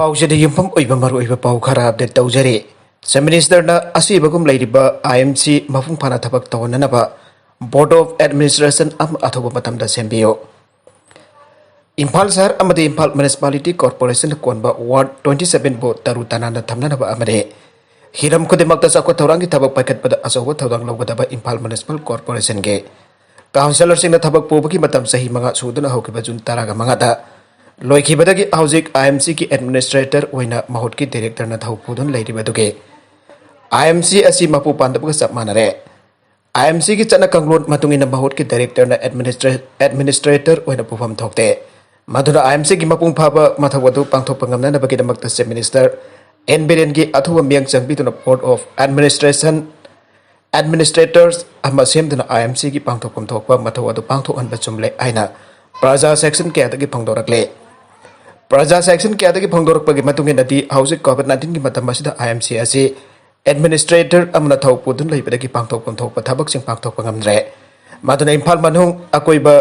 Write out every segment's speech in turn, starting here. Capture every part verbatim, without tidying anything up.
ꯄꯥꯎꯁꯤꯗ ꯌꯨꯝꯐꯝ ꯑꯣꯏꯕ ꯃꯔꯨꯑꯣꯏꯕ ꯄꯥꯎ ꯈꯔ ꯑꯞꯗꯦꯠ ꯇꯧꯖꯔꯤ꯫ ꯆꯤꯐ ꯃꯤꯅꯤꯁꯇꯔꯅ ꯑꯁꯤꯕꯒꯨꯝ ꯂꯩꯔꯤꯕ ꯑꯥꯏ ꯑꯦꯝ ꯁꯤ ꯃꯄꯨꯡ ꯐꯥꯅ ꯊꯕꯛ ꯇꯧꯍꯟꯅꯅꯕ ꯕꯣꯔꯗ ꯑꯣꯐ ꯑꯦꯗꯃꯤꯅꯤꯁꯇ꯭ꯔꯦꯁꯟ ꯑꯃ ꯑꯊꯨꯕ ꯃꯇꯝꯗ ꯁꯦꯝꯕꯤꯌꯨ꯫ ꯏꯝꯐꯥꯜ ꯁꯍꯔ ꯑꯃꯗꯤ ꯏꯝꯐꯥꯜ ꯃ꯭ꯌꯨꯅꯤꯁꯤꯄꯥꯂꯤꯇꯤ ꯀꯣꯔꯄꯣꯔꯦꯁꯟꯅ ꯀꯣꯟꯕ ꯋꯥꯔꯗ twenty seven ꯕꯨ ꯇꯔꯨ ꯇꯅꯥꯟꯅ ꯊꯝꯅꯅꯕ ꯑꯃꯗꯤ ꯍꯤꯔꯝ ꯈꯨꯗꯤꯡꯃꯛꯇ ꯆꯥꯎꯈꯠ ꯊꯧꯔꯥꯡꯒꯤ ꯊꯕꯛ ꯄꯥꯏꯈꯠꯄꯗ ꯑꯆꯧꯕ ꯊꯧꯗꯥꯡ ꯂꯧꯒꯗꯕ ꯏꯝꯐꯥꯜ ꯃ꯭ꯌꯨꯅꯤꯁꯤꯄꯥꯜ ꯀꯣꯔꯄꯣꯔꯦꯁꯟꯒꯤ ꯀꯥꯎꯟꯁꯤꯂꯔꯁꯤꯡꯅ ꯊꯕꯛ ꯄꯨꯕꯒꯤ ꯃꯇꯝ ꯆꯍꯤ ꯃꯉꯥ ꯁꯨꯗꯨꯅ ꯍꯧꯈꯤꯕ ꯖꯨꯟ ꯇꯔꯥꯃꯉꯥꯗ ꯂꯣꯏꯈꯤꯕꯗꯒꯤ ꯍꯧꯖꯤꯛ ꯑꯥꯏ ꯑꯦꯝ ꯁꯤꯒꯤ ꯑꯦꯗꯃꯤꯅꯤꯁꯇ꯭ꯔꯦꯇꯔ ꯑꯣꯏꯅ ꯃꯍꯨꯠꯀꯤ ꯗꯥꯏꯔꯦꯛꯇꯔꯅ ꯊꯧ ꯄꯨꯗꯨꯅ ꯂꯩꯔꯤꯕ ꯑꯗꯨꯒꯤ ꯑꯥꯏ ꯑꯦꯝ ꯁꯤ ꯑꯁꯤ ꯃꯄꯨ ꯄꯥꯟꯗꯕꯒ ꯆꯞ ꯃꯥꯟꯅꯔꯦ꯫ ꯑꯥꯏ ꯑꯦꯝ ꯁꯤꯒꯤ ꯆꯠꯅ ꯀꯥꯡꯂꯣꯟ ꯃꯇꯨꯡ ꯏꯟꯅ ꯃꯍꯨꯠꯀꯤ ꯗꯥꯏꯔꯦꯛꯇꯔꯅ ꯑꯦꯗꯃꯤꯅꯤꯁꯇ꯭ꯔꯦ-, ꯑꯦꯗꯃꯤꯅꯤꯁꯇ꯭ꯔꯦꯇꯔ ꯑꯣꯏꯅ ꯄꯨꯐꯝ ꯊꯣꯛꯇꯦ꯫ ꯃꯗꯨꯅ ꯑꯥꯏ ꯑꯦꯝ ꯁꯤꯒꯤ ꯃꯄꯨꯡ ꯐꯥꯕ ꯃꯊꯧ ꯑꯗꯨ ꯄꯥꯡꯊꯣꯛꯄ ꯉꯝꯅꯅꯕꯒꯤꯗꯃꯛꯇ ꯆꯤꯐ ꯃꯤꯅꯤꯁꯇꯔ ꯑꯦꯟ ꯕꯤꯔꯦꯟꯒꯤ ꯑꯊꯨꯕ ꯃꯤꯠꯌꯦꯡ ꯆꯪꯕꯤꯗꯨꯅ ꯕꯣꯔꯗ ꯑꯣꯐ ꯑꯦꯗꯃꯤꯅꯤꯁꯇ꯭ꯔꯦꯁꯟ ꯑꯦꯗꯃꯤꯅꯤꯁꯇ꯭ꯔꯦꯇꯔꯁ ꯑꯃ ꯁꯦꯝꯗꯨꯅ ꯑꯥꯏ ꯑꯦꯝ ꯁꯤꯒꯤ ꯄꯥꯡꯊꯣꯛꯐꯝ ꯊꯣꯛꯄ ꯃꯊꯧ ꯑꯗꯨ ꯄꯥꯡꯊꯣꯛꯍꯟꯕ ꯆꯨꯝꯂꯦ ꯍꯥꯏꯅ ꯄ꯭ꯔꯖꯥ ꯁꯦꯛꯁꯟ ꯀꯌꯥꯗꯒꯤ ꯐꯣꯡꯗꯣꯔꯛꯂꯦ꯫ ꯄ꯭ꯔꯖꯥ ꯁꯦꯛꯁꯟ ꯀꯌꯥꯗꯒꯤ ꯐꯣꯡꯗꯣꯔꯛꯄꯒꯤ ꯃꯇꯨꯡ ꯏꯟꯅꯗꯤ ꯍꯧꯖꯤꯛ ꯀꯣꯚꯤꯗ ꯅꯥꯏꯟꯇꯤꯟꯒꯤ ꯃꯇꯝ ꯑꯁꯤꯗ ꯑꯥꯏ ꯑꯦꯝ ꯁꯤ ꯑꯁꯤ ꯑꯦꯗꯃꯤꯅꯤꯁꯇ꯭ꯔꯦꯇꯔ ꯑꯃꯅ ꯊꯧ ꯄꯨꯗꯨꯅ ꯂꯩꯕꯗꯒꯤ ꯄꯥꯡꯊꯣꯛꯐꯝ ꯊꯣꯛꯄ ꯊꯕꯛꯁꯤꯡ ꯄꯥꯡꯊꯣꯛꯄ ꯉꯝꯗ꯭ꯔꯦ꯫ ꯃꯗꯨꯅ ꯏꯝꯐꯥꯜ ꯃꯅꯨꯡ ꯑꯀꯣꯏꯕ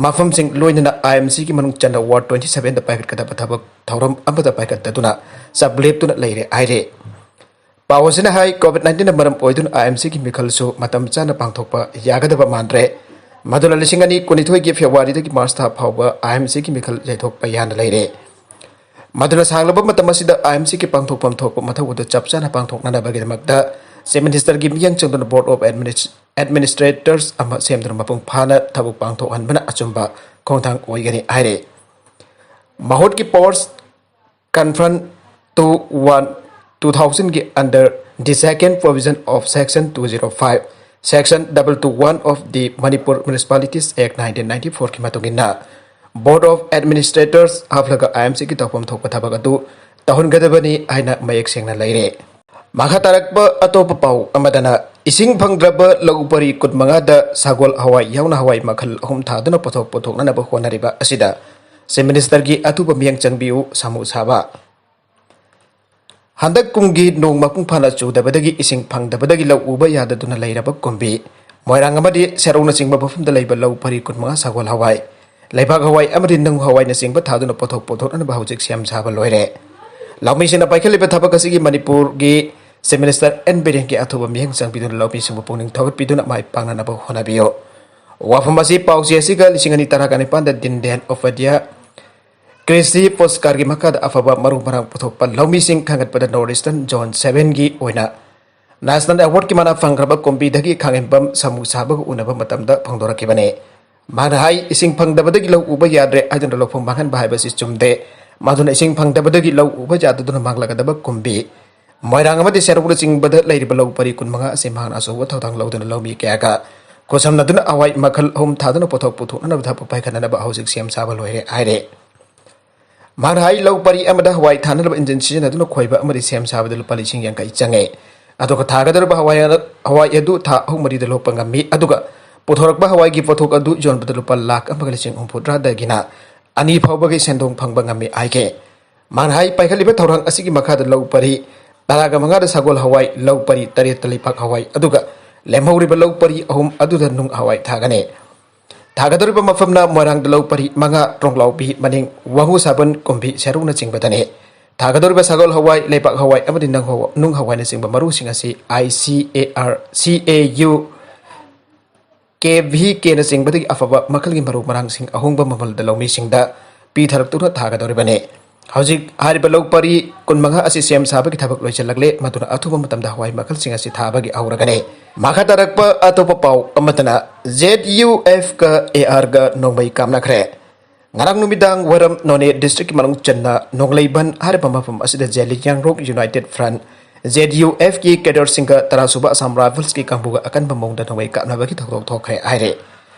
ꯃꯐꯝꯁꯤꯡ ꯂꯣꯏꯅꯅ ꯑꯥꯏ ꯑꯦꯝ ꯁꯤꯒꯤ ꯃꯅꯨꯡ ꯆꯟꯅ ꯋꯥꯔꯗ twenty seven ꯗ ꯄꯥꯏꯈꯠꯀꯗꯕ ꯊꯕꯛ ꯊꯧꯔꯝ ꯑꯃꯗ ꯄꯥꯏꯈꯠꯇꯗꯨꯅ ꯆꯞ ꯂꯦꯞꯇꯨꯅ ꯂꯩꯔꯦ ꯍꯥꯏꯔꯤ꯫ ꯄꯥꯎ ꯑꯁꯤꯅ ꯍꯥꯏ, ꯀꯣꯚꯤꯗ ꯅꯥꯏꯟꯇꯤꯟꯅ ꯃꯔꯝ ꯑꯣꯏꯗꯨꯅ ꯑꯥꯏ ꯑꯦꯝ ꯁꯤꯒꯤ ꯃꯤꯈꯜꯁꯨ ꯃꯇꯝ ꯆꯥꯅ ꯄꯥꯡꯊꯣꯛꯄ ꯌꯥꯒꯗꯕ ꯃꯥꯟꯗ꯭ꯔꯦ꯫ ꯃꯗꯨꯅ ꯂꯤꯁꯤꯡ ꯑꯅꯤ ꯀꯨꯟꯅꯤꯊꯣꯏꯒꯤ ꯐꯦꯕ꯭ꯔꯨꯋꯥꯔꯤꯗꯒꯤ ꯃꯥꯔꯆ ꯊꯥ ꯐꯥꯎꯕ ꯑꯥꯏ ꯑꯦꯝ ꯁꯤꯒꯤ ꯃꯤꯈꯜ ꯌꯩꯊꯣꯛꯄ ꯌꯥꯅ ꯂꯩꯔꯦ꯫ ꯃꯗꯨꯅ ꯁꯥꯡꯂꯕ ꯃꯇꯝ ꯑꯁꯤꯗ ꯑꯥꯏ ꯑꯦꯝ ꯁꯤꯒꯤ ꯄꯥꯡꯊꯣꯛꯐꯝ ꯊꯣꯛꯄ ꯃꯊꯧ ꯑꯗꯨ ꯆꯞ ꯆꯥꯅ ꯄꯥꯡꯊꯣꯛꯅꯅꯕꯒꯤꯗꯃꯛꯇ ꯆꯤꯐ ꯃꯤꯅꯤꯁꯇꯔꯒꯤ ꯃꯤꯠꯌꯦꯡ ꯆꯪꯗꯨꯅ ꯕꯣꯔꯗ ꯑꯣꯐ ꯑꯦꯗꯃꯤꯅꯤꯁ-, ꯑꯦꯗꯃꯤꯅꯤꯁꯇ꯭ꯔꯦꯇꯔꯁ ꯑꯃ ꯁꯦꯝꯗꯨꯅ ꯃꯄꯨꯡ ꯐꯥꯅ ꯊꯕꯛ ꯄꯥꯡꯊꯣꯛꯍꯟꯕꯅ ꯑꯆꯨꯝꯕ ꯈꯣꯡꯊꯥꯡ ꯑꯣꯏꯒꯅꯤ ꯍꯥꯏꯔꯤ꯫ ꯃꯍꯨꯠꯀꯤ ꯄꯣꯁ ꯀꯟꯐ꯭ꯔꯟ two one two thousand ꯒꯤ under the second provision of section two zero five, section double two one of the Manipur Municipalities Act nineteen ninety four ꯒꯤ ꯃꯇꯨꯡ ꯏꯟꯅ ꯕꯣꯔꯗ ꯑꯣꯐ ꯑꯦꯗꯃꯤꯅꯤꯁꯇ꯭ꯔꯦꯇꯔꯁ ꯍꯥꯞꯂꯒ ꯑꯥꯏ ꯑꯦꯝ ꯁꯤꯒꯤ ꯇꯧꯐꯝ ꯊꯣꯛꯄ ꯊꯕꯛ ꯑꯗꯨ ꯇꯧꯍꯟꯒꯗꯕꯅꯤ ꯍꯥꯏꯅ ꯃꯌꯦꯛ ꯁꯦꯡꯅ ꯂꯩꯔꯦ꯫ ꯃꯈꯥ ꯇꯥꯔꯛꯄ ꯑꯇꯣꯞꯄ ꯄꯥꯎ ꯑꯃꯗꯅ, ꯏꯁꯤꯡ ꯐꯪꯗ꯭ꯔꯕ ꯂꯧ ꯄꯔꯤ ꯀꯨꯟꯃꯉꯥꯗ ꯁꯒꯣꯜ ꯍꯋꯥꯏ ꯌꯥꯎꯅ ꯍꯋꯥꯏ ꯃꯈꯜ ꯑꯍꯨꯝ ꯊꯥꯗꯨꯅ ꯄꯣꯠꯊꯣꯛ ꯄꯨꯊꯣꯛꯅꯅꯕ ꯍꯣꯠꯅꯔꯤꯕ ꯑꯁꯤꯗ ꯆꯤꯐ ꯃꯤꯅꯤꯁꯇꯔꯒꯤ ꯑꯊꯨꯕ ꯃꯤꯠꯌꯦꯡ ꯆꯪꯕꯤꯌꯨ ꯁꯥꯃꯨ ꯁꯥꯕ꯫ ꯍꯟꯗꯛ ꯀꯨꯝꯒꯤ ꯅꯣꯡ ꯃꯄꯨꯡ ꯐꯥꯅ ꯆꯨꯗꯕꯗꯒꯤ ꯏꯁꯤꯡ ꯐꯪꯗꯕꯗꯒꯤ ꯂꯧ ꯎꯕ ꯌꯥꯗꯗꯨꯅ ꯂꯩꯔꯕ ꯀꯨꯝꯕꯤ, ꯃꯣꯏꯔꯥꯡ ꯑꯃꯗꯤ ꯁꯦꯔꯧꯅꯆꯤꯡꯕ ꯃꯐꯝꯗ ꯂꯩꯕ ꯂꯧ ꯄꯔꯤ ꯀꯨꯟꯃꯉꯥ ꯁꯒꯣꯜ ꯍꯋꯥꯏ, ꯂꯩꯕꯥꯛ ꯍꯋꯥꯏ ꯑꯃꯗꯤ ꯅꯨꯡ ꯍꯋꯥꯏꯅꯆꯤꯡꯕ ꯊꯥꯗꯨꯅ ꯄꯣꯠꯊꯣꯛ ꯄꯨꯊꯣꯛꯅꯅꯕ ꯍꯧꯖꯤꯛ ꯁꯦꯝ ꯁꯥꯕ ꯂꯣꯏꯔꯦ꯫ ꯂꯧꯃꯤꯁꯤꯡꯅ ꯄꯥꯏꯈꯠꯂꯤꯕ ꯊꯕꯛ ꯑꯁꯤꯒꯤ ꯃꯅꯤꯄꯨꯔꯒꯤ Chief Minister ꯑꯦꯟ ꯕꯤꯔꯦꯟꯒꯤ ꯑꯊꯨꯕ ꯃꯤꯠꯌꯦꯡ ꯆꯪꯕꯤꯗꯨꯅ ꯂꯧꯃꯤꯁꯤꯡꯕꯨ ꯄꯨꯛꯅꯤꯡ ꯊꯧꯒꯠꯄꯤꯗꯨꯅ ꯃꯥꯏ ꯄꯥꯛꯅꯅꯕ ꯍꯣꯠꯅꯕꯤꯌꯨ꯫ ꯋꯥꯐꯝ ꯑꯁꯤ ꯄꯥꯎꯆꯦ ꯑꯁꯤꯒ ꯂꯤꯁꯤꯡ ꯑꯅꯤ ꯇꯔꯥꯒ ꯅꯤꯄꯥꯟꯗ Deen Dayal Upadhyaya ꯀ꯭ꯔꯤꯁꯤ ꯄꯨꯔꯁꯀꯥꯔꯒꯤ ꯃꯈꯥꯗ ꯑꯐꯕ ꯃꯔꯨ ꯃꯔꯥꯡ ꯄꯨꯊꯣꯛꯄ ꯂꯧꯃꯤꯁꯤꯡ ꯈꯟꯒꯠꯄꯗ North Eastern Zone sevenꯒꯤ ꯑꯣꯏꯅ National Awardꯀꯤ ꯃꯅꯥ ꯐꯪꯈ꯭ꯔꯕ ꯀꯨꯝꯕꯤꯗꯒꯤ ꯈꯥꯉꯦꯝꯕꯝ ꯁꯥꯃꯨ ꯁꯥꯕꯒ ꯎꯅꯕ ꯃꯇꯝꯗ ꯐꯣꯡꯗꯣꯔꯛꯈꯤꯕꯅꯤ꯫ ꯃꯍꯥꯛꯅ ꯍꯥꯏ, ꯏꯁꯤꯡ ꯐꯪꯗꯕꯗꯒꯤ ꯂꯧ ꯎꯕ ꯌꯥꯗ꯭ꯔꯦ ꯍꯥꯏꯗꯨꯅ ꯂꯧꯐꯝ ꯃꯥꯡꯍꯟꯕ ꯍꯥꯏꯕꯁꯤ ꯆꯨꯝꯗꯦ꯫ ꯃꯗꯨꯅ ꯏꯁꯤꯡ ꯐꯪꯗꯕꯗꯒꯤ ꯂꯧ ꯎꯕ ꯌꯥꯗꯗꯨꯅ ꯃꯥꯡꯂꯒꯗꯕ ꯀꯨꯝꯕꯤ, ꯃꯣꯏꯔꯥꯡ ꯑꯃꯗꯤ ꯁꯦꯔꯧꯅꯆꯤꯡꯕꯗ ꯂꯩꯔꯤꯕ ꯂꯧ ꯄꯔꯤ ꯀꯨꯟꯃꯉꯥ ꯑꯁꯤ ꯃꯍꯥꯛꯅ ꯑꯆꯧꯕ ꯊꯧꯗꯥꯡ ꯂꯧꯗꯨꯅ ꯂꯧꯃꯤ ꯀꯌꯥꯒ ꯈꯨꯠꯁꯝꯅꯗꯨꯅ ꯍꯋꯥꯏ ꯃꯈꯜ ꯑꯍꯨꯝ ꯊꯥꯗꯨꯅ ꯄꯣꯠꯊꯣꯛ ꯄꯨꯊꯣꯛꯅꯅꯕ ꯊꯕꯛ ꯄꯥꯏꯈꯠꯅꯅꯕ ꯍꯧꯖꯤꯛ ꯁꯦꯝ ꯁꯥꯕ ꯂꯣꯏꯔꯦ ꯍꯥꯏꯔꯦ꯫ ꯃꯍꯥꯛꯅ ꯍꯥꯏ, ꯂꯧ ꯄꯔꯤ ꯑꯃꯗ ꯍꯋꯥꯏ ꯊꯥꯅꯅꯕ ꯏꯟꯖꯤꯟ ꯁꯤꯖꯤꯟꯅꯗꯨꯅ ꯈꯣꯏꯕ ꯑꯃꯗꯤ ꯁꯦꯝ ꯁꯥꯕꯗ ꯂꯨꯄꯥ ꯂꯤꯁꯤꯡ ꯌꯥꯡꯈꯩ ꯆꯪꯉꯦ꯫ ꯑꯗꯨꯒ ꯊꯥꯒꯗꯧꯔꯤꯕ ꯍꯋꯥꯏ ꯑꯗ-, ꯍꯋꯥꯏ ꯑꯗꯨ ꯊꯥ ꯑꯍꯨꯝ ꯃꯔꯤꯗ ꯂꯣꯛꯄ ꯉꯝꯃꯤ꯫ ꯑꯗꯨꯒ ꯄꯨꯊꯣꯔꯛꯄ ꯍꯋꯥꯏꯒꯤ ꯄꯣꯠꯊꯣꯛ ꯑꯗꯨ ꯌꯣꯟꯕꯗ ꯂꯨꯄꯥ ꯂꯥꯈ ꯑꯃꯒ ꯂꯤꯁꯤꯡ ꯍꯨꯝꯐꯨꯇꯔꯥꯗꯒꯤꯅ ꯑꯅꯤ ꯐꯥꯎꯕꯒꯤ ꯁꯦꯟꯗꯣꯡ ꯐꯪꯕ ꯉꯝꯃꯤ ꯍꯥꯏꯈꯤ꯫ ꯃꯍꯥꯛꯅ ꯍꯥꯏ, ꯄꯥꯏꯈꯠꯂꯤꯕ ꯊꯧꯔꯥꯡ ꯑꯁꯤꯒꯤ ꯃꯈꯥꯗ ꯂꯧ ꯄꯔꯤ ꯇꯔꯥꯒ ꯃꯉꯥꯗ ꯁꯒꯣꯜ ꯍꯋꯥꯏ, ꯂꯧ ꯄꯔꯤ ꯇꯔꯦꯠꯇ ꯂꯩꯄꯥꯛ ꯍꯋꯥꯏ, ꯑꯗꯨꯒ ꯂꯦꯝꯍꯧꯔꯤꯕ ꯂꯧ ꯄꯔꯤ ꯑꯍꯨꯝ ꯑꯗꯨꯗ ꯅꯨꯡ ꯍꯋꯥꯏ ꯊꯥꯒꯅꯤ꯫ ꯊꯥꯒꯗꯧꯔꯤꯕ ꯃꯐꯝꯅ ꯃꯣꯏꯔꯥꯡꯗ ꯂꯧ ꯄꯔꯤ ꯃꯉꯥ, ꯇ꯭ꯔꯣꯡꯂꯥꯎꯕꯤ, ꯃꯅꯤꯡ, ꯋꯥꯉꯨ ꯁꯥꯕꯟ, ꯀꯨꯝꯕꯤ, ꯁꯦꯔꯧꯅꯆꯤꯡꯕꯗꯅꯤ꯫ ꯊꯥꯒꯗꯧꯔꯤꯕ ꯁꯒꯣꯜ ꯍꯋꯥꯏ, ꯂꯩꯄꯥꯛ ꯍꯋꯥꯏ ꯑꯃꯗꯤ ꯅꯪ ꯍꯋ-, ꯅꯨꯡ ꯍꯋꯥꯏꯅꯆꯤꯡꯕ ꯃꯔꯨꯁꯤꯡ ꯑꯁꯤ I C A R, C A U, K V Kꯅꯆꯤꯡꯕꯗꯒꯤ ꯑꯐꯕ ꯃꯈꯜꯒꯤ ꯃꯔꯨ ꯃꯔꯥꯡꯁꯤꯡ ꯑꯍꯣꯡꯕ ꯃꯃꯜꯗ ꯂꯧꯃꯤꯁꯤꯡꯗ ꯄꯤꯊꯔꯛꯇꯨꯅ ꯊꯥꯒꯗꯧꯔꯤꯕꯅꯤ꯫ ꯍꯧꯖꯤꯛ ꯍꯥꯏꯔꯤꯕ ꯂꯧ ꯄꯔꯤ ꯀꯨꯟꯃꯉꯥ ꯑꯁꯤ ꯁꯦꯝ ꯁꯥꯕꯒꯤ ꯊꯕꯛ ꯂꯣꯏꯁꯤꯜꯂꯛꯂꯦ꯫ ꯃꯗꯨꯅ ꯑꯊꯨꯕ ꯃꯇꯝꯗ ꯍꯋꯥꯏ ꯃꯈꯜꯁꯤꯡ ꯑꯁꯤ ꯊꯥꯕꯒꯤ ꯍꯧꯔꯒꯅꯤ꯫ ꯃꯈꯥ ꯇꯥꯔꯛꯄ ꯑꯇꯣꯞꯄ ꯄꯥꯎ ꯑꯃꯗꯅ Z U F ꯀ A R ꯒ ꯅꯣꯡꯃꯩ ꯀꯥꯞꯅꯈ꯭ꯔꯦ꯫ ꯉꯔꯥꯡ ꯅꯨꯃꯤꯗꯥꯡ ꯋꯥꯏꯔꯝ ꯅꯣꯅꯦ districtꯀꯤ ꯃꯅꯨꯡ ꯆꯟꯅ ꯅꯣꯡꯂꯩꯕꯟ ꯍꯥꯏꯔꯤꯕ ꯃꯐꯝ ꯑꯁꯤꯗ Zeliangrong United Front, Z U F ꯀꯤ cadreꯁꯤꯡꯒ ꯇꯔꯥꯁꯨꯕ Assam Riflesꯀꯤ ꯀꯥꯡꯕꯨꯒ ꯑꯀꯟꯕ ꯃꯑꯣꯡꯗ ꯅꯣꯡꯃꯩ ꯀꯥꯞꯅꯕꯒꯤ ꯊꯧꯗꯣꯛ ꯊꯣꯛꯈ꯭ꯔꯦ ꯍꯥꯏꯔꯦ꯫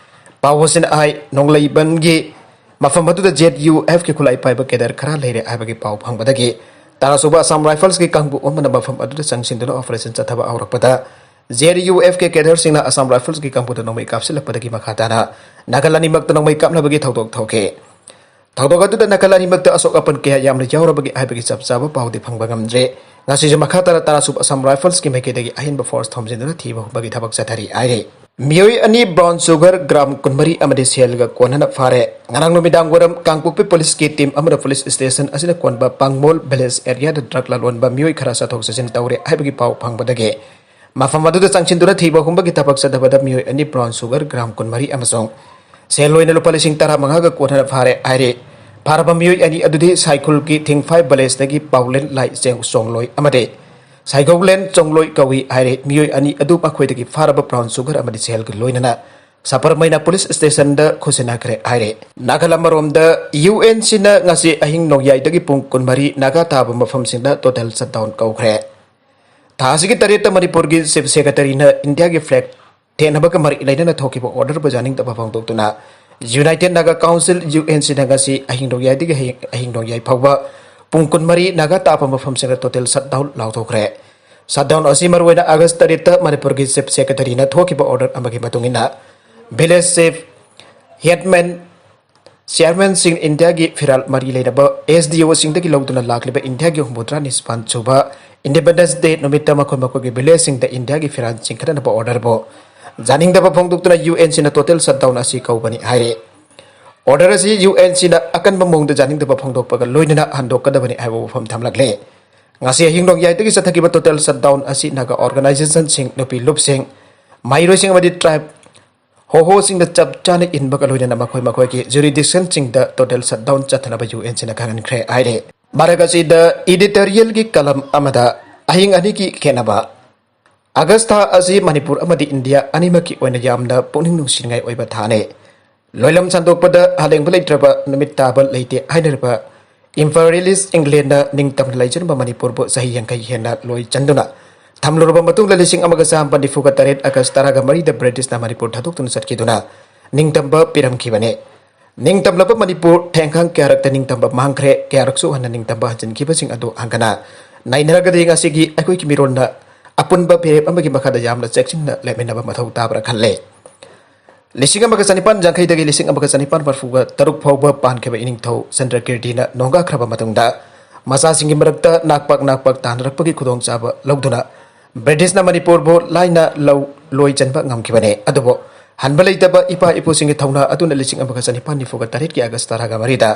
ꯄꯥꯎ ꯑꯁꯤꯅ ꯍꯥꯏ, ꯅꯣꯡꯂꯩꯕꯟꯒꯤ ꯃꯐꯝ ꯑꯗꯨꯗ Z U F ꯀꯤ ꯈꯨꯠꯂꯥꯏ ꯄꯥꯏꯕ cadre ꯈꯔ ꯂꯩꯔꯦ ꯍꯥꯏꯕꯒꯤ ꯄꯥꯎ ꯐꯪꯕꯗꯒꯤ ꯇꯔꯥꯁꯨꯕ Assam Riflesꯀꯤ ꯀꯥꯡꯕꯨ ꯑꯃꯅ ꯃꯐꯝ ꯑꯗꯨꯗ ꯆꯪꯁꯤꯟꯗꯨꯅ operation ꯆꯠꯊꯕ ꯍꯧꯔꯛꯄꯗ, Z U F ꯀꯤ cadreꯁꯤꯡꯅ Assam Riflesꯀꯤ ꯀꯥꯡꯕꯨꯗ ꯅꯣꯡꯃꯩ ꯀꯥꯞꯁꯤꯜꯂꯛꯄꯗꯒꯤ ꯃꯈꯥ ꯇꯥꯅ ꯅꯥꯀꯜ ꯑꯅꯤꯃꯛꯇ ꯅꯣꯡꯃꯩ ꯀꯥꯞꯅꯕꯒꯤ ꯊꯧꯗꯣꯛ ꯊꯣꯛꯈꯤ꯫ ꯊꯧꯗꯣꯛ ꯑꯗꯨꯗ ꯅꯥꯀꯜ ꯑꯅꯤꯃꯛꯇ ꯑꯁꯣꯛ ꯑꯄꯟ ꯀꯌꯥ ꯌꯥꯝꯅ ꯌꯥꯎꯔꯕꯒꯦ ꯍꯥꯏꯕꯒꯤ ꯆꯞ ꯆꯥꯕ ꯄꯥꯎꯗꯤ ꯐꯪꯕ ꯉꯝꯗ꯭ꯔꯦ꯫ ꯉꯁꯤꯁꯨ ꯃꯈꯥ ꯇꯥꯅ ꯇꯔꯥꯁꯨꯕ Assam Riflesꯀꯤ ꯃꯥꯏꯀꯩꯗꯒꯤ ꯑꯍꯦꯟꯕ force ꯊꯣꯝꯖꯤꯟꯗꯨꯅ ꯊꯤꯕ ꯍꯨꯝꯕꯒꯤ ꯊꯕꯛ ꯆꯠꯊꯔꯤ ꯍꯥꯏꯔꯤ꯫ ꯃꯤꯑꯣꯏ ꯑꯅꯤ brown sugar gram ꯀꯨꯟꯃꯔꯤ ꯑꯃꯗꯤ ꯁꯦꯜꯒ ꯀꯣꯟꯅꯅ ꯐꯥꯔꯦ꯫ ꯉꯔꯥꯡ ꯅꯨꯃꯤꯗꯥꯡ ꯋꯥꯏꯔꯝ ꯀꯥꯡꯄꯣꯛꯄꯤ ꯄꯨꯂꯤꯁꯀꯤ ꯇꯤꯝ ꯑꯃꯅ ꯄꯨꯂꯤꯁ ꯁ꯭ꯇꯦꯁꯟ ꯑꯁꯤꯗ ꯀꯣꯟꯕ ꯄꯥꯡꯃꯣꯜ ꯚꯤꯂꯦꯖ ꯑꯦꯔꯤꯌꯥꯗ ꯗ꯭ꯔꯒ ꯂꯂꯣꯟꯕ ꯃꯤꯑꯣꯏ ꯈꯔ ꯆꯠꯊꯣꯛ ꯆꯠꯁꯤꯟ ꯇꯧꯔꯦ ꯍꯥꯏꯕꯒꯤ ꯄꯥꯎ ꯐꯪꯕꯗꯒꯤ ꯃꯐꯝ ꯑꯗꯨꯗ ꯆꯪꯁꯤꯟꯗꯨꯅ ꯊꯤꯕ ꯍꯨꯝꯕꯒꯤ ꯊꯕꯛ ꯆꯠꯊꯕꯗ ꯃꯤꯑꯣꯏ ꯑꯅꯤ brown sugar gram ꯀꯨꯟꯃꯔꯤ ꯑꯃꯁꯨꯡ ꯁꯦꯜ ꯑꯣꯏꯅ ꯂꯨꯄꯥ ꯂꯤꯁꯤꯡ ꯇꯔꯥꯃꯉꯥꯒ ꯀꯣꯟꯅꯅ ꯐꯥꯔꯦ ꯍꯥꯏꯔꯤ꯫ ꯐꯥꯔꯕ ꯃꯤꯑꯣꯏ ꯑꯅꯤ ꯑꯗꯨꯗꯤ ꯁꯥꯏꯈꯨꯜꯒꯤ ꯊꯤꯡꯐꯥꯏ ꯚꯤꯂꯦꯖꯇꯒꯤ ꯄꯥꯎꯂꯦꯟ ꯂꯥꯏ ꯆꯦꯡ ꯆꯣꯡꯂꯣꯏ ꯑꯃꯗꯤ ꯁꯥꯏꯒꯧꯂꯦꯟ ꯆꯣꯡꯂꯣꯏ ꯀꯧꯏ ꯍꯥꯏꯔꯤ꯫ ꯃꯤꯑꯣꯏ ꯑꯅꯤ ꯑꯗꯨ ꯃꯈꯣꯏꯗꯒꯤ ꯐꯥꯔꯕ brown sugar ꯑꯃꯗꯤ ꯁꯦꯜꯒ ꯂꯣꯏꯅꯅ ꯁꯕꯔꯃꯩꯅ ꯄꯨꯂꯤꯁ ꯁ꯭ꯇꯦꯁꯟꯗ ꯈꯨꯠꯁꯤꯟꯅꯈ꯭ꯔꯦ ꯍꯥꯏꯔꯤ꯫ ꯅꯥꯒꯥꯂꯝ ꯑꯃꯔꯣꯝꯗ ꯌꯨ ꯑꯦꯟ ꯁꯤꯅ ꯉꯁꯤ ꯑꯍꯤꯡ ꯅꯣꯡꯌꯥꯏꯗꯒꯤ ꯄꯨꯡ ꯀꯨꯟꯃꯔꯤ ꯅꯥꯒꯥ ꯇꯥꯕ ꯃꯐꯝꯁꯤꯡꯗ total shutdown ꯀꯧꯈ꯭ꯔꯦ꯫ ꯊꯥ ꯑꯁꯤꯒꯤ ꯇꯔꯦꯠꯇ ꯃꯅꯤꯄꯨꯔꯒꯤ ꯆꯤꯐ ꯁꯦꯀ꯭ꯔꯦꯇꯔꯤꯅ ꯏꯟꯗꯤꯌꯥꯒꯤ ꯐ꯭ꯂꯦꯒ ꯊꯦꯠꯅꯕꯒ ꯃꯔꯤ ꯂꯩꯅꯅ ꯊꯣꯛꯈꯤꯕ ꯑꯣꯔꯗꯔꯕꯨ ꯌꯥꯅꯤꯡꯗꯕ ꯐꯣꯡꯗꯣꯛꯇꯨꯅ united Naga council, U N ꯁꯤꯅ ꯉꯁꯤ ꯑꯍꯤꯡ ꯅꯣꯡꯌꯥꯏꯗꯒꯤ ꯍꯌꯦꯡ ꯑꯍꯤꯡ ꯅꯣꯡꯌꯥꯏ ꯐꯥꯎꯕ ꯄꯨꯡ ꯀꯨꯟꯃꯔꯤ ꯅꯥꯒꯥ ꯇꯥꯕ ꯃꯐꯝꯁꯤꯡꯗ total shutdown ꯂꯥꯎꯊꯣꯛꯈ꯭ꯔꯦ꯫ Shutdown ꯑꯁꯤ ꯃꯔꯨꯑꯣꯏꯅ ꯑꯥꯒꯁ ꯇꯔꯦꯠꯇ ꯃꯅꯤꯄꯨꯔꯒꯤ ꯆꯤꯐ ꯁꯦꯀ꯭ꯔꯦꯇꯔꯤꯅ ꯊꯣꯛꯈꯤꯕ ꯑꯣꯔꯗꯔ ꯑꯃꯒꯤ ꯃꯇꯨꯡ ꯏꯟꯅ ꯚꯤꯂꯦꯖ ꯆꯤꯐ, ꯍꯦꯗꯃꯦꯟ, ꯆꯤꯌꯥꯔꯃꯦꯟꯁꯤꯡ, ꯏꯟꯗꯤꯌꯥꯒꯤ ꯐꯤꯔꯥꯜ ꯃꯔꯤ ꯂꯩꯅꯕ ꯑꯦꯁ ꯗꯤ ꯑꯣꯁꯤꯡꯗꯒꯤ ꯂꯧꯗꯨꯅ ꯂꯥꯛꯂꯤꯕ ꯏꯟꯗꯤꯌꯥꯒꯤ ꯍꯨꯝꯐꯨꯇꯔꯥ ꯅꯤꯄꯥꯟ ꯁꯨꯕ ꯏꯟꯗꯤꯄꯦꯟꯗꯦꯟꯁ ꯗꯦ ꯅꯨꯃꯤꯠꯇ ꯃꯈꯣꯏ ꯃꯈꯣꯏꯒꯤ ꯚꯤꯂꯦꯖꯁꯤꯡꯗ ꯏꯟꯗꯤꯌꯥꯒꯤ ꯐꯤꯔꯥꯜ ꯆꯤꯡꯈꯠꯅꯅꯕ ꯑꯣꯔꯗꯔꯕꯨ ꯌꯥꯅꯤꯡꯗꯕ ꯐꯣꯡꯗꯣꯛꯇꯨꯅ ꯌꯨ ꯑꯦꯟ ꯁꯤꯅ total shutdown ꯑꯁꯤ ꯀꯧꯕꯅꯤ ꯍꯥꯏꯔꯤ꯫ ꯑꯣꯔꯗꯔ ꯑꯁꯤ ꯌꯨ ꯑꯦꯟ ꯁꯤꯅ ꯑꯀꯟꯕ ꯃꯑꯣꯡꯗ ꯌꯥꯅꯤꯡꯗꯕ ꯐꯣꯡꯗꯣꯛꯄꯒ ꯂꯣꯏꯅꯅ ꯍꯟꯗꯣꯛꯀꯗꯕꯅꯤ ꯍꯥꯏꯕ ꯋꯥꯐꯝ ꯊꯝꯂꯛꯂꯦ꯫ ꯉꯁꯤ ꯑꯍꯤꯡ ꯅꯣꯡꯌꯥꯏꯗꯒꯤ ꯆꯠꯊꯈꯤꯕ total shutdown ꯑꯁꯤ ꯅꯥꯒꯥ organization ꯁꯤꯡ, ꯅꯨꯄꯤ ꯂꯨꯞꯁꯤꯡ, ꯃꯍꯩꯔꯣꯏꯁꯤꯡ ꯑꯃꯗꯤ ꯇ꯭ꯔꯥꯏꯕ ꯍꯣꯍꯣꯁꯤꯡꯗ ꯆꯞ ꯆꯥꯅ ꯏꯟꯕꯒ ꯂꯣꯏꯅꯅ ꯃꯈꯣꯏ ꯃꯈꯣꯏꯒꯤ ꯖꯨꯔꯤꯗꯤꯛꯁꯟꯁꯤꯡꯗ total shutdown ꯆꯠꯊꯅꯕ ꯌꯨ ꯑꯦꯟ ꯁꯤꯅ ꯈꯪꯍꯟꯈ꯭ꯔꯦ ꯍꯥꯏꯔꯦ꯫ ꯃꯔꯛ ꯑꯁꯤꯗ ꯏꯗꯤꯇꯣꯔꯤꯌꯦꯜꯒꯤ ꯀꯂꯝ ꯑꯃꯗ ꯑꯍꯤꯡ ꯑꯅꯤꯒꯤ ꯈꯦꯠꯅꯕ꯫ ꯑꯥꯒꯁ ꯊꯥ ꯑꯁꯤ ꯃꯅꯤꯄꯨꯔ ꯑꯃꯗꯤ ꯏꯟꯗꯤꯌꯥ ꯑꯅꯤꯃꯛꯀꯤ ꯑꯣꯏꯅ ꯌꯥꯝꯅ ꯄꯨꯛꯅꯤꯡ ꯅꯨꯡꯁꯤꯅꯤꯡꯉꯥꯏ ꯑꯣꯏꯕ ꯊꯥꯅꯤ꯫ ꯂꯣꯏꯂꯝ ꯁꯟꯗꯣꯛꯄꯗ ꯍꯂꯦꯡꯕ ꯂꯩꯇ꯭ꯔꯕ ꯅꯨꯃꯤꯠ ꯇꯥꯕ ꯂꯩꯇꯦ ꯍꯥꯏꯅꯔꯤꯕ ꯏꯝꯄꯔꯤꯌꯦꯂꯤꯁ ꯏꯪꯂꯦꯟꯅ ꯅꯤꯡꯇꯝꯅ ꯂꯩꯖꯔꯝꯕ ꯃꯅꯤꯄꯨꯔꯕꯨ ꯆꯍꯤ ꯌꯥꯡꯈꯩ ꯍꯦꯟꯅ ꯂꯣꯏ ꯆꯟꯗꯨꯅ ꯊꯝꯂꯨꯔꯕ ꯃꯇꯨꯡꯗ, ꯂꯤꯁꯤꯡ ꯑꯃꯒ ꯆꯥꯃꯥꯄꯟ ꯅꯤꯐꯨꯒ ꯇꯔꯦꯠ ꯑꯥꯒꯁ ꯇꯔꯥꯒ ꯃꯔꯤꯗ ꯕ꯭ꯔꯤꯇꯤꯁꯅ ꯃꯅꯤꯄꯨꯔ ꯊꯥꯗꯣꯛꯇꯨꯅ ꯆꯠꯈꯤꯗꯨꯅ ꯅꯤꯡꯇꯝꯕ ꯄꯤꯔꯝꯈꯤꯕꯅꯤ꯫ ꯅꯤꯡꯇꯝꯂꯕ ꯃꯅꯤꯄꯨꯔ ꯊꯦꯡꯈꯥꯡ ꯀꯌꯥꯔꯛꯇ ꯅꯤꯡꯇꯝꯕ ꯃꯥꯡꯈ꯭ꯔꯦ, ꯀꯌꯥꯔꯛꯁꯨ ꯍꯟꯅ ꯅꯤꯡꯇꯝꯕ ꯍꯟꯖꯤꯟꯈꯤꯕꯁꯤꯡ ꯑꯗꯨ ꯍꯟꯒꯅ ꯅꯩꯅꯔꯒꯗꯤ ꯉꯁꯤꯒꯤ ꯑꯩꯈꯣꯏꯒꯤ ꯃꯤꯔꯣꯟꯅ ꯑꯄꯨꯟꯕ ꯐꯤꯔꯦꯞ ꯑꯃꯒꯤ ꯃꯈꯥꯗ ꯌꯥꯝꯅ ꯆꯦꯛꯁꯤꯟꯅ ꯂꯩꯃꯤꯟꯅꯕ ꯃꯊꯧ ꯇꯥꯕ꯭ꯔꯥ ꯈꯜꯂꯦ꯫ ꯂꯤꯁꯤꯡ ꯑꯃꯒ ꯆꯅꯤꯄꯥꯟ ꯌꯥꯡꯈꯩꯗꯒꯤ ꯂꯤꯁꯤꯡ ꯑꯃꯒ ꯆꯅꯤꯄꯥꯟ ꯃꯔꯐꯨꯒ ꯇꯔꯨꯛ ꯐꯥꯎꯕ ꯄꯥꯟꯈꯤꯕ ꯏꯅꯤꯡꯊꯧ ꯆꯟꯗ꯭ꯔꯀꯤꯔꯇꯤꯅ ꯅꯣꯡꯒꯥꯈ꯭ꯔꯕ ꯃꯇꯨꯡꯗ, ꯃꯆꯥꯁꯤꯡꯒꯤ ꯃꯔꯛꯇ ꯅꯥꯛꯄꯥꯛ ꯅꯥꯛꯄꯥꯛ ꯇꯥꯟꯅꯔꯛꯄꯒꯤ ꯈꯨꯗꯣꯡꯆꯥꯕ ꯂꯧꯗꯨꯅ ꯕ꯭ꯔꯤꯇꯤꯁꯅ ꯃꯅꯤꯄꯨꯔꯕꯨ ꯂꯥꯏꯅ ꯂꯧ ꯂꯣꯏ ꯆꯟꯕ ꯉꯝꯈꯤꯕꯅꯤ꯫ ꯑꯗꯨꯕꯨ ꯍꯟꯕ ꯂꯩꯇꯕ ꯏꯄꯥ ꯏꯄꯨꯁꯤꯡꯒꯤ ꯊꯧꯅꯥ ꯑꯗꯨꯅ ꯂꯤꯁꯤꯡ ꯑꯃꯒ ꯆꯅꯤꯄꯥꯟ ꯅꯤꯐꯨꯒ ꯇꯔꯦꯠꯀꯤ ꯑꯥꯒꯁ ꯇꯔꯥꯒ ꯃꯔꯤꯗ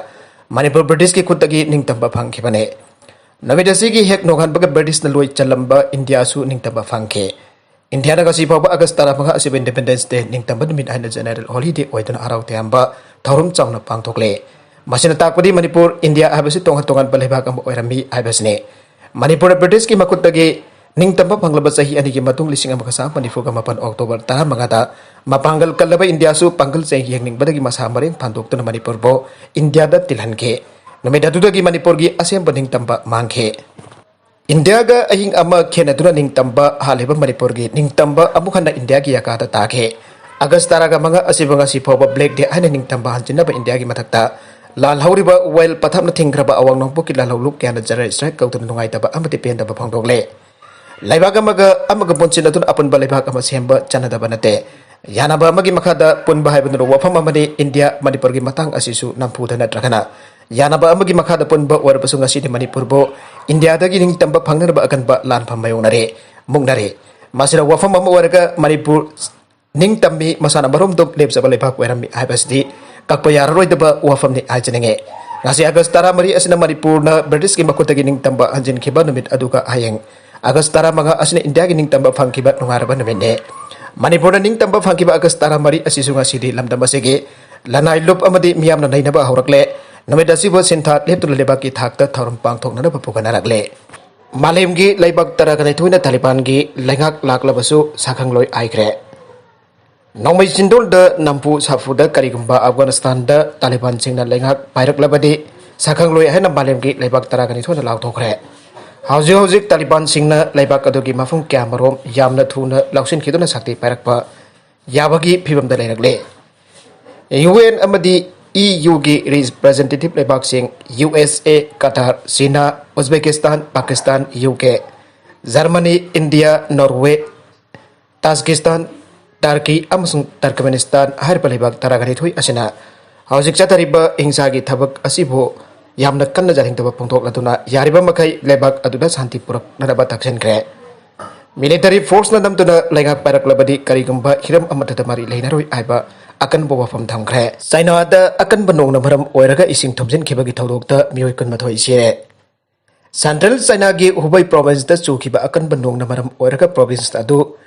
ꯃꯅꯤꯄꯨꯔ ꯕ꯭ꯔꯤꯇꯤꯁꯀꯤ ꯈꯨꯠꯇꯒꯤ ꯅꯤꯡꯇꯝꯕ ꯐꯪꯈꯤꯕꯅꯤ꯫ ꯅꯨꯃꯤꯠ ꯑꯁꯤꯒꯤ ꯍꯦꯛ ꯅꯣꯡꯉꯥꯟꯕꯒ ꯕ꯭ꯔꯤꯇꯤꯁꯅ ꯂꯣꯏ ꯆꯜꯂꯝꯕ ꯏꯟꯗꯤꯌꯥꯁꯨ ꯅꯤꯡꯇꯝꯕ ꯐꯪꯈꯤ꯫ ꯏꯟꯗꯤꯌꯥꯗ ꯉꯁꯤ ꯐꯥꯎꯕ ꯑꯥꯒꯁ ꯇꯔꯥꯃꯉꯥ ꯑꯁꯤꯕꯨ Independence Day, ꯅꯤꯡꯇꯝꯕ ꯅꯨꯃꯤꯠ ꯍꯥꯏꯅ general holiday ꯑꯣꯏꯗꯨꯅ ꯍꯔꯥꯎ ꯇꯌꯥꯝꯕ ꯊꯧꯔꯝ ꯆꯥꯎꯅ ꯄꯥꯡꯊꯣꯛꯂꯤ꯫ ꯃꯁꯤꯅ ꯇꯥꯛꯄꯗꯤ ꯃꯅꯤꯄꯨꯔ ꯏꯟꯗꯤꯌꯥ ꯍꯥꯏꯕꯁꯤ ꯇꯣꯉꯥꯟ ꯇꯣꯉꯥꯟꯕ ꯂꯩꯕꯥꯛ ꯑꯃ ꯑꯣꯏꯔꯝꯃꯤ ꯍꯥꯏꯕꯁꯤꯅꯤ꯫ ꯃꯅꯤꯄꯨꯔ ꯕ꯭ꯔꯤꯇꯤꯁꯀꯤ ꯃꯈꯨꯠꯇꯒꯤ ꯅꯤꯡꯇꯝꯕ ꯐꯪꯂꯕ ꯆꯍꯤ ꯑꯅꯤꯒꯤ ꯃꯇꯨꯡ ꯂꯤꯁꯤꯡ ꯑꯃꯒ ꯆꯥꯝꯃꯥꯄꯟ ꯅꯤꯐꯨꯒ ꯃꯥꯄꯟ October ꯇꯔꯥꯃꯉꯥꯗ ꯃꯄꯥꯡꯒꯜ ꯀꯜꯂꯕ ꯏꯟꯗꯤꯌꯥꯁꯨ ꯄꯥꯡꯒꯜ ꯆꯦꯡ ꯌꯦꯡꯅꯤꯡꯕꯗꯒꯤ ꯃꯁꯥ ꯃꯔꯦꯡ ꯐꯥꯟꯗꯣꯛꯇꯨꯅ ꯃꯅꯤꯄꯨꯔꯕꯨ ꯏꯟꯗꯤꯌꯥꯗ ꯇꯤꯜꯍꯟꯈꯤ꯫ ꯅꯨꯃꯤꯠ ꯑꯗꯨꯗꯒꯤ ꯃꯅꯤꯄꯨꯔꯒꯤ ꯑꯁꯦꯡꯕ ꯅꯤꯡꯇꯝꯕ ꯃꯥꯡꯈꯤ꯫ ꯏꯟꯗꯤꯌꯥꯒ ꯑꯍꯤꯡ ꯑꯃ ꯈꯦꯟꯅꯗꯨꯅ ꯅꯤꯡꯇꯝꯕ ꯍꯥꯜꯂꯤꯕ ꯃꯅꯤꯄꯨꯔꯒꯤ ꯅꯤꯡꯇꯝꯕ ꯑꯃꯨꯛ ꯍꯟꯅ ꯏꯟꯗꯤꯌꯥꯒꯤ ꯌꯥꯀꯥꯗ ꯇꯥꯈꯤ꯫ ꯑꯥꯒꯁ ꯇꯔꯥꯒ ꯃꯉꯥ ꯑꯁꯤꯕꯨ ꯉꯁꯤ ꯐꯥꯎꯕ Black Day ꯍꯥꯏꯅ ꯅꯤꯡꯇꯝꯕ ꯍꯟꯖꯤꯟꯅꯕ ꯏꯟꯗꯤꯌꯥꯒꯤ ꯃꯊꯛꯇ ꯂꯥꯜꯍꯧꯔꯤꯕ ꯋꯥꯌꯦꯜ ꯄꯊꯥꯞꯅ ꯊꯤꯡꯈ꯭ꯔꯕ ꯑꯋꯥꯡ ꯅꯣꯡꯄꯣꯛꯀꯤ ꯂꯥꯜꯍꯧꯂꯨꯞ ꯀꯌꯥꯅ general strike ꯀꯧꯗꯨꯅ ꯅꯨꯡꯉꯥꯏꯇꯕ ꯑꯃꯗꯤ ꯄꯦꯟꯗꯕ ꯐꯣꯡꯗꯣꯛꯂꯦ꯫ ꯂꯩꯕꯥꯛ ꯑꯃꯒ ꯑꯃꯒ ꯄꯨꯟꯁꯤꯟꯅꯗꯨꯅ ꯑꯄꯨꯟꯕ ꯂꯩꯕꯥꯛ ꯑꯃ ꯁꯦꯝꯕ ꯆꯠꯅꯗꯕ ꯅꯠꯇꯦ꯫ ꯌꯥꯅꯕ ꯑꯃꯒꯤ ꯃꯈꯥꯗ ꯄꯨꯟꯕ ꯍꯥꯏꯕꯗꯨꯅ ꯋꯥꯐꯝ ꯑꯃꯅꯤ꯫ ꯏꯟꯗꯤꯌꯥ ꯃꯅꯤꯄꯨꯔꯒꯤ ꯃꯇꯥꯡ ꯑꯁꯤꯁꯨ ꯅꯝꯐꯨꯗ ꯅꯠꯇ꯭ꯔꯒꯅ ꯌꯥꯅꯕ ꯑꯃꯒꯤ ꯃꯈꯥꯗ ꯄꯨꯟꯕ ꯑꯣꯏꯔꯕꯁꯨ ꯉꯁꯤꯗꯤ ꯃꯅꯤꯄꯨꯔꯕꯨ ꯏꯟꯗꯤꯌꯥꯗꯒꯤ ꯅꯤꯡꯇꯝꯕ ꯐꯪꯅꯅꯕ ꯑꯀꯟꯕ ꯂꯥꯟꯐꯝ ꯃꯥꯌꯣꯛꯅꯔꯦ, ꯃꯨꯛꯅꯔꯦ꯫ ꯃꯁꯤꯅ ꯋꯥꯐꯝ ꯑꯃ ꯑꯣꯏꯔꯒ ꯃꯅꯤꯄꯨꯔ ꯅꯤꯡꯇꯝꯃꯤ, ꯃꯁꯥꯅ ꯃꯔꯣꯝꯗꯣꯝ ꯂꯦꯞꯆꯕ ꯂꯩꯕꯥꯛ ꯑꯣꯏꯔꯝꯃꯤ ꯍꯥꯏꯕꯁꯤꯗꯤ ꯀꯛꯄ ꯌꯥꯔꯔꯣꯏꯗꯕ ꯋꯥꯐꯝꯅꯤ ꯍꯥꯏꯖꯅꯤꯡꯉꯤ꯫ ꯉꯁꯤ ꯑꯥꯒꯁ ꯇꯔꯥꯃꯔꯤ ꯑꯁꯤꯅ ꯃꯅꯤꯄꯨꯔꯅ ꯕ꯭ꯔꯤꯇꯤꯁꯀꯤ ꯃꯈꯨꯠꯇꯒꯤ ꯅꯤꯡꯇꯝꯕ ꯍꯟꯖꯤꯟꯈꯤꯕ ꯅꯨꯃꯤꯠ ꯑꯗꯨꯒ ꯍꯌꯦꯡ ꯑꯥꯒꯁ ꯇꯔꯥꯃꯉꯥ ꯑꯁꯤꯅ ꯏꯟꯗꯤꯌꯥꯒꯤ ꯅꯤꯡꯇꯝꯕ ꯐꯪꯈꯤꯕ ꯅꯨꯡꯉꯥꯏꯔꯕ ꯅꯨꯃꯤꯠꯅꯤ꯫ ꯃꯅꯤꯄꯨꯔꯅ ꯅꯤꯡꯇꯝꯕ ꯐꯪꯈꯤꯕ ꯑꯥꯒꯁ ꯇꯔꯥꯃꯔꯤ ꯑꯁꯤꯁꯨ ꯉꯁꯤꯗꯤ ꯂꯝꯗꯝ ꯑꯁꯤꯒꯤ ꯂꯅꯥꯏ ꯂꯨꯞ ꯑꯃꯗꯤ ꯃꯤꯌꯥꯝꯅ ꯅꯩꯅꯕ ꯍꯧꯔꯛꯂꯦ꯫ ꯅꯨꯃꯤꯠ ꯑꯁꯤꯕꯨ ꯁꯤꯟꯊꯥ ꯂꯦꯞꯇꯨꯅ ꯂꯩꯕꯥꯛꯀꯤ ꯊꯥꯛꯇ ꯊꯧꯔꯝ ꯄꯥꯡꯊꯣꯛꯅꯅꯕ ꯄꯨꯒꯠꯅꯔꯛꯂꯦ꯫ ꯃꯥꯂꯦꯝꯒꯤ ꯂꯩꯕꯥꯛ ꯇꯔꯥꯒ ꯅꯤꯊꯣꯏꯅ ꯇꯥꯂꯤꯕꯥꯟꯒꯤ ꯂꯩꯉꯥꯛ ꯂꯥꯛꯂꯕꯁꯨ ꯁꯥꯈꯪꯂꯣꯏ ꯍꯥꯏꯈ꯭ꯔꯦ꯫ ꯅꯣꯡꯃꯩ ꯆꯤꯟꯗꯣꯜꯗ ꯅꯝꯐꯨ ꯁꯥꯐꯨꯗ ꯀꯔꯤꯒꯨꯝꯕ ꯑꯐꯒꯥꯅꯤꯁꯇꯥꯟꯗ ꯇꯥꯂꯤꯕꯥꯟꯁꯤꯡꯅ ꯂꯩꯉꯥꯛ ꯄꯥꯏꯔꯛꯂꯕꯗꯤ ꯁꯥꯈꯪꯂꯣꯏ ꯍꯥꯏꯅ ꯃꯥꯂꯦꯝꯒꯤ ꯂꯩꯕꯥꯛ ꯇꯔꯥꯒ ꯅꯤꯊꯣꯏꯅ ꯂꯥꯎꯊꯣꯛꯈ꯭ꯔꯦ꯫ ꯍꯧꯖꯤꯛ ꯍꯧꯖꯤꯛ ꯇꯥꯂꯤꯕꯥꯟꯁꯤꯡꯅ ꯂꯩꯕꯥꯛ ꯑꯗꯨꯒꯤ ꯃꯐꯝ ꯀꯌꯥꯃꯔꯣꯝ ꯌꯥꯝꯅ ꯊꯨꯅ ꯂꯧꯁꯤꯟꯈꯤꯗꯨꯅ ꯁꯛꯇꯤ ꯄꯥꯏꯔꯛꯄ ꯌꯥꯕꯒꯤ ꯐꯤꯕꯝꯗ ꯂꯩꯔꯛꯂꯦ꯫ ꯌꯨ ꯑꯦꯟ ꯑꯃꯗꯤ ꯏ ꯌꯨꯒꯤ representative ꯂꯩꯕꯥꯛꯁꯤꯡ U S A, Qatar, China, Uzbekistan, Pakistan, U K, Germany, India, Norway, Tajikistan, Turkey ꯑꯃꯁꯨꯡ ꯇꯔꯀꯃꯦꯅꯤꯁꯇꯥꯟ ꯍꯥꯏꯔꯤꯕ ꯂꯩꯕꯥꯛ ꯇꯔꯥꯒ ꯅꯤꯊꯣꯏ ꯑꯁꯤꯅ ꯍꯧꯖꯤꯛ ꯆꯠꯊꯔꯤꯕ ꯍꯤꯡꯁꯥꯒꯤ ꯊꯕꯛ ꯑꯁꯤꯕꯨ ꯌꯥꯝꯅ ꯀꯟꯅ ꯌꯥꯅꯤꯡꯗꯕ ꯐꯣꯡꯗꯣꯛꯂꯗꯨꯅ ꯌꯥꯔꯤꯕ ꯃꯈꯩ ꯂꯩꯕꯥꯛ ꯑꯗꯨꯗ ꯁꯥꯟꯇꯤ ꯄꯨꯔꯛꯅꯅꯕ ꯇꯛꯁꯤꯟꯈ꯭ꯔꯦ꯫ ꯃꯤꯂꯤꯇꯔꯤ ꯐꯣꯔꯁꯅ ꯅꯝꯗꯨꯅ ꯂꯩꯉꯥꯛ ꯄꯥꯏꯔꯛꯂꯕꯗꯤ ꯀꯔꯤꯒꯨꯝꯕ ꯍꯤꯔꯝ ꯑꯃꯠꯇꯗ ꯃꯔꯤ ꯂꯩꯅꯔꯣꯏ ꯍꯥꯏꯕ ꯑꯀꯟꯕ ꯋꯥꯐꯝ ꯊꯝꯈ꯭ꯔꯦ꯫ ꯆꯥꯏꯅꯥꯗ ꯑꯀꯟꯕ ꯅꯣꯡꯅ ꯃꯔꯝ ꯑꯣꯏꯔꯒ ꯏꯁꯤꯡ ꯊꯨꯝꯖꯤꯟꯈꯤꯕꯒꯤ ꯊꯧꯗꯣꯛꯇ ꯃꯤꯑꯣꯏ ꯀꯨꯟꯃꯥꯊꯣꯏ ꯁꯤꯔꯦ꯫ ꯁꯦꯟꯇ꯭ꯔꯦꯜ ꯆꯥꯏꯅꯥꯒꯤ ꯍꯨꯕꯩ ꯄ꯭ꯔꯣꯚꯤꯟꯁꯇ ꯆꯨꯈꯤꯕ ꯑꯀꯟꯕ ꯅꯣꯡꯅ ꯃꯔꯝ ꯑꯣꯏꯔꯒ ꯄ꯭ꯔꯣꯚꯤꯟꯁ ꯑꯗꯨ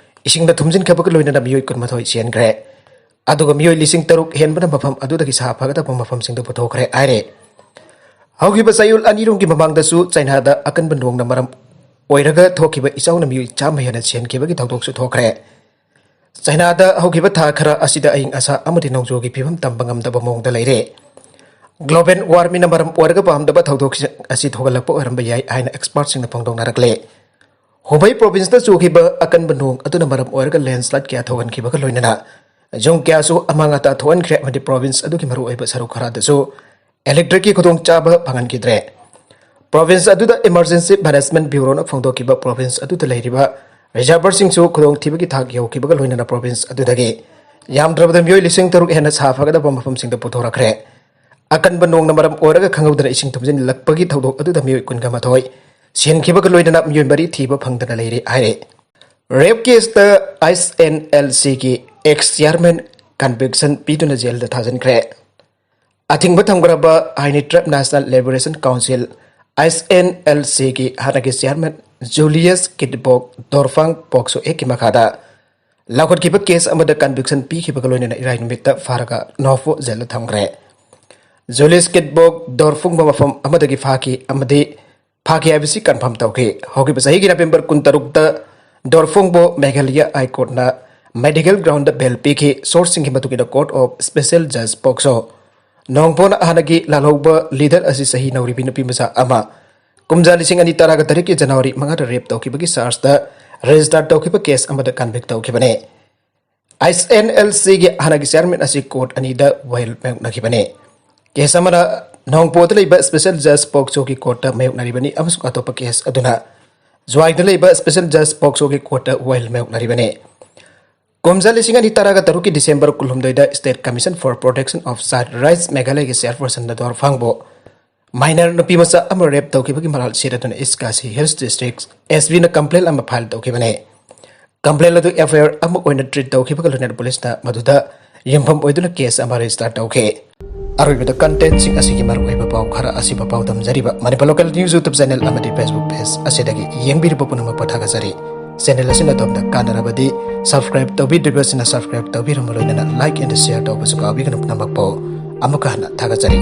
ꯏꯁꯤꯡꯅ ꯊꯨꯝꯖꯤꯟꯈꯤꯕꯒ ꯂꯣꯏꯅꯅ ꯃꯤꯑꯣꯏ ꯀꯨꯟꯃꯥꯊꯣꯏ ꯁꯤꯍꯟꯈ꯭ꯔꯦ꯫ ꯑꯗꯨꯒ ꯃꯤꯑꯣꯏ ꯂꯤꯁꯤꯡ ꯇꯔꯨꯛ ꯍꯦꯟꯕꯅ ꯃꯐꯝ ꯑꯗꯨꯗꯒꯤ ꯁꯥꯐꯒꯗꯕ ꯃꯐꯝꯁꯤꯡꯗ ꯄꯨꯊꯣꯛꯈ꯭ꯔꯦ ꯍꯥꯏꯔꯦ꯫ ꯍꯧꯈꯤꯕ ꯆꯌꯣꯜ ꯑꯅꯤꯔꯣꯝꯒꯤ ꯃꯃꯥꯡꯗꯁꯨ ꯆꯥꯏꯅꯥꯗ ꯑꯀꯟꯕ ꯅꯣꯡꯅ ꯃꯔꯝ ꯑꯣꯏꯔꯒ ꯊꯣꯛꯈꯤꯕ ꯏꯆꯥꯎꯅ ꯃꯤꯑꯣꯏ ꯆꯥꯝꯃ ꯍꯦꯟꯅ ꯁꯤꯍꯟꯈꯤꯕꯒꯤ ꯊꯧꯗꯣꯛꯁꯨ ꯊꯣꯛꯈ꯭ꯔꯦ꯫ ꯆꯥꯏꯅꯥꯗ ꯍꯧꯈꯤꯕ ꯊꯥ ꯈꯔ ꯑꯁꯤꯗ ꯑꯏꯪ ꯑꯁꯥ ꯑꯃꯗꯤ ꯅꯣꯡꯖꯨꯒꯤ ꯐꯤꯕꯝ ꯇꯝꯕ ꯉꯝꯗꯕ ꯃꯑꯣꯡꯗ ꯂꯩꯔꯦ꯫ ꯒ꯭ꯂꯣꯕꯦꯜ ꯋꯥꯔꯃꯤꯡꯅ ꯃꯔꯝ ꯑꯣꯏꯔꯒ ꯄꯥꯝꯗꯕ ꯊꯧꯗꯣꯛꯁꯤꯡ ꯑꯁꯤ ꯊꯣꯛꯍꯜꯂꯛꯄ ꯑꯣꯏꯔꯝꯕ ꯌꯥꯏ ꯍꯥꯏꯅ ꯑꯦꯛꯁꯄꯔꯠꯁꯤꯡꯅ ꯐꯣꯡꯗꯣꯛꯅꯔꯛꯂꯦ꯫ ꯍꯨꯕꯩ ꯄ꯭ꯔꯣꯚꯤꯟꯁꯇ ꯆꯨꯈꯤꯕ ꯑꯀꯟꯕ ꯅꯣꯡ ꯑꯗꯨꯅ ꯃꯔꯝ ꯑꯣꯏꯔꯒ ꯂꯦꯟꯁꯂꯥꯏꯠ ꯀꯌꯥ ꯊꯣꯛꯍꯟꯈꯤꯕꯒ ꯂꯣꯏꯅꯅ ꯌꯨꯝ ꯀꯌꯥꯁꯨ ꯑꯃꯥꯡ ꯑꯇꯥ ꯊꯣꯛꯍꯟꯈ꯭ꯔꯦ ꯑꯃꯗꯤ ꯄ꯭ꯔꯣꯚꯤꯟꯁ ꯑꯗꯨꯒꯤ ꯃꯔꯨꯑꯣꯏꯕ ꯁꯔꯨꯛ ꯈꯔꯗꯁꯨ ꯏꯂꯦꯛꯇ꯭ꯔꯤꯛꯀꯤ ꯈꯨꯗꯣꯡꯆꯥꯕ ꯐꯪꯍꯟꯈꯤꯗ꯭ꯔꯦ꯫ ꯄ꯭ꯔꯣꯚꯤꯟꯁ ꯑꯗꯨꯗ ꯏꯃꯔꯖꯦꯟꯁꯤ ꯃꯦꯅꯦꯖꯃꯦꯟꯠ ꯕ꯭ꯌꯨꯔꯣꯅ ꯐꯣꯡꯗꯣꯛꯈꯤꯕ ꯄ꯭ꯔꯣꯚꯤꯟꯁ ꯑꯗꯨꯗ ꯂꯩꯔꯤꯕ ꯔꯤꯖꯥꯔꯚꯔꯁꯤꯡꯁꯨ ꯈꯨꯗꯣꯡꯊꯤꯕꯒꯤ ꯊꯥꯛ ꯌꯧꯈꯤꯕꯒ ꯂꯣꯏꯅꯅ ꯄ꯭ꯔꯣꯚꯤꯟꯁ ꯑꯗꯨꯗꯒꯤ ꯌꯥꯝꯗ꯭ꯔꯕꯗ ꯃꯤꯑꯣꯏ ꯂꯤꯁꯤꯡ ꯇꯔꯨꯛ ꯍꯦꯟꯅ ꯁꯥꯐꯒꯗꯕ ꯃꯐꯝꯁꯤꯡꯗ ꯄꯨꯊꯣꯔꯛꯈ꯭ꯔꯦ꯫ ꯑꯀꯟꯕ ꯅꯣꯡꯅ ꯃꯔꯝ ꯑꯣꯏꯔꯒ ꯈꯪꯍꯧꯗꯅ ꯏꯁꯤꯡ ꯊꯨꯝꯖꯤꯜꯂꯛꯄꯒꯤ ꯊꯧꯗꯣꯛ ꯑꯗꯨꯗ ꯃꯤꯑꯣꯏ ꯀꯨꯟꯒ ꯃꯥꯊꯣꯏ ꯁꯤꯍꯟꯈꯤꯕꯒ ꯂꯣꯏꯅꯅ ꯃꯤꯑꯣꯏ ꯃꯔꯤ ꯊꯤꯕ ꯐꯪꯗꯅ ꯂꯩꯔꯤ ꯍꯥꯏꯔꯦ꯫ ꯔꯦꯞ ꯀꯦꯁꯇ ꯑꯥꯏꯁ ꯑꯦꯟ ꯑꯦꯜ ꯁꯤꯒꯤ ꯑꯦꯛꯁ ꯆꯤꯌꯥꯔꯃꯦꯟ ꯀꯟꯚꯤꯛꯁꯟ ꯄꯤꯗꯨꯅ ꯖꯦꯜꯗ ꯊꯥꯖꯤꯟꯈ꯭ꯔꯦ꯫ ꯑꯊꯤꯡꯕ ꯊꯝꯈ꯭ꯔꯕ ꯑꯥꯏꯅꯤ tribe national liberation council, I S N ꯁꯤꯒꯤ ꯍꯥꯟꯅꯒꯤ ꯆꯤꯌꯥꯔꯃꯦꯟ ꯖꯨꯂꯤꯌꯁ ꯀꯤꯠꯕꯣꯛ ꯗꯣꯔꯐꯥꯡ ꯄꯣꯛꯁꯣ ꯑꯦꯛꯀꯤ ꯃꯈꯥꯗ ꯂꯧꯈꯠꯈꯤꯕ ꯀꯦꯁ ꯑꯃꯗ ꯀꯟꯚꯤꯛꯁꯟ ꯄꯤꯈꯤꯕꯒ ꯂꯣꯏꯅꯅ ꯏꯔꯥꯏ ꯅꯨꯃꯤꯠꯇ ꯐꯥꯔꯒ ꯅꯣꯐꯣ ꯖꯦꯜꯗ ꯊꯝꯈ꯭ꯔꯦ꯫ ꯖꯨꯂꯤꯌꯁ ꯀꯤꯠꯕꯣꯛ ꯗꯣꯔꯐꯨꯡꯕ ꯃꯐꯝ ꯑꯃꯗꯒꯤ ꯐꯥꯈꯤ ꯑꯃꯗꯤ ꯐꯥꯈꯤ ꯍꯥꯏꯕꯁꯤ ꯀꯟꯐꯥꯔꯝ ꯇꯧꯈꯤ꯫ ꯍꯧꯈꯤꯕ ꯆꯍꯤꯒꯤ ꯅꯕꯦꯝꯕꯔ ꯀꯨꯟꯇꯔꯨꯛꯇ ꯗꯣꯔꯐꯨꯡꯕꯨ ꯃꯦꯘꯥꯂꯌ ꯍꯥꯏ ꯀꯣꯔꯠꯅ ꯃꯦꯗꯤꯀꯦꯜ ꯒ꯭ꯔꯥꯎꯟꯗ ꯕꯦꯜ ꯄꯤꯈꯤ꯫ ꯁꯣꯔꯁꯁꯤꯡꯒꯤ ꯃꯇꯨꯡ ꯏꯟꯅ ꯀꯣꯔꯠ ꯑꯣꯐ ꯁ꯭ꯄꯦꯁꯦꯜ ꯖꯖ ꯄꯣꯛꯁꯣ ꯅꯣꯡꯄꯣꯅ ꯍꯥꯟꯅꯒꯤ ꯂꯥꯜꯍꯧꯕ ꯂꯤꯗꯔ ꯑꯁꯤ ꯆꯍꯤ ꯅꯧꯔꯤꯕꯤ ꯅꯨꯄꯤ ꯃꯆꯥ ꯑꯃ ꯀꯨꯝꯖꯥ ꯂꯤꯁꯤꯡ ꯑꯅꯤ ꯇꯔꯥꯒ ꯇꯔꯦꯠꯀꯤ ꯖꯅꯋꯥꯔꯤ ꯃꯉꯥꯗ ꯔꯦꯞ ꯇꯧꯈꯤꯕꯒꯤ ꯆꯥꯔꯖꯇ ꯔꯦꯖꯤꯁꯇꯥꯔ ꯇꯧꯈꯤꯕ ꯀꯦꯁ ꯑꯃꯗ ꯀꯟꯚꯤꯛ ꯇꯧꯈꯤꯕꯅꯤ꯫ ꯑꯥꯏꯁ ꯑꯦꯟ ꯑꯦꯜ ꯁꯤꯒꯤ ꯍꯥꯟꯅꯒꯤ ꯆꯤꯌꯥꯔꯃꯦꯟ ꯑꯁꯤ ꯀꯣꯔꯠ ꯑꯅꯤꯗ ꯋꯥꯌꯦꯜ ꯃꯥꯌꯣꯛꯅꯈꯤꯕꯅꯤ꯫ ꯀꯦꯁ ꯑꯃꯅ ꯅꯣꯡꯄꯣꯗ ꯂꯩꯕ ꯁ꯭ꯄꯦꯁꯦꯜ ꯖꯖ ꯄꯣꯛꯁꯣꯒꯤ ꯀꯣꯔꯠꯇ ꯃꯥꯌꯣꯛꯅꯔꯤꯕꯅꯤ ꯑꯃꯁꯨꯡ ꯑꯇꯣꯞꯄ ꯀꯦꯁ ꯑꯗꯨꯅ ꯖ꯭ꯋꯥꯏꯗ ꯂꯩꯕ ꯁ꯭ꯄꯦꯁꯦꯜ ꯖꯖ ꯄꯣꯛꯁꯣꯒꯤ ꯀꯣꯔꯠꯇ ꯋꯥꯌꯦꯜ ꯃꯥꯌꯣꯛꯅꯔꯤꯕꯅꯤ꯫ ꯀꯨꯝꯖꯥ ꯂꯤꯁꯤꯡ ꯑꯅꯤ ꯇꯔꯥꯒ ꯇꯔꯨꯛꯀꯤ ꯗꯤꯁꯦꯝꯕꯔ ꯀꯨꯟꯍꯨꯝꯗꯣꯏꯗ State Commission for Protection of Child Rights ꯃꯦꯘꯥꯂꯌꯒꯤ ꯆꯤꯌꯥꯔꯄꯔꯁꯟ ꯅꯗꯣꯔ ꯐꯥꯡꯕꯨ Minor ꯅꯨꯄꯤ ꯃꯆꯥ ꯑꯃ rape ꯇꯧꯈꯤꯕꯒꯤ ꯃꯔꯥꯜ ꯁꯤꯔꯗꯨꯅ East Khasi Hills District S P ꯅ complaint ꯑꯃ file ꯇꯧꯈꯤꯕꯅꯤ꯫ Complaint ꯑꯗꯨ F I R ꯑꯃ ꯑꯣꯏꯅ treat ꯇꯧꯈꯤꯕꯒ ꯂꯣꯏꯅꯅ ꯄꯨꯂꯤꯁꯅ ꯃꯗꯨꯗ ꯌꯨꯝꯐꯝ ꯑꯣꯏꯗꯨꯅ case ꯑꯃ register ꯇꯧꯈꯤ꯫ ꯑꯔꯣꯏꯕꯗ contentꯁꯤꯡ ꯑꯁꯤꯒꯤ ꯃꯔꯨꯑꯣꯏꯕ ꯄꯥꯎ ꯈꯔ ꯑꯁꯤꯕ ꯄꯥꯎꯗꯝꯖꯔꯤꯕ Manipur Local News YouTube channel ꯑꯃꯗꯤ Facebook page ꯑꯁꯤꯗꯒꯤ ꯌꯦꯡꯕꯤꯔꯤꯕ ꯄꯨꯝꯅꯃꯛꯄꯨ ꯊꯥꯒꯠꯆꯔꯤ꯫ Channel ꯑꯁꯤꯅ ꯑꯗꯣꯝꯗ ꯀꯥꯟꯅꯔꯕꯗꯤ subscribe ꯇꯧꯕꯤꯗ꯭ꯔꯤꯕꯁꯤꯡꯅ subscribe ꯇꯧꯕꯤꯔꯝꯕ ꯂꯣꯏꯅꯅ like and share ꯇꯧꯕꯁꯨ ꯀꯥꯎꯕꯤꯒꯅꯨ꯫ ꯄꯨꯝꯅꯃꯛꯄꯨ ꯑꯃꯨꯛꯀ ꯍꯟꯅ ꯊꯥꯒꯠꯆꯔꯤ꯫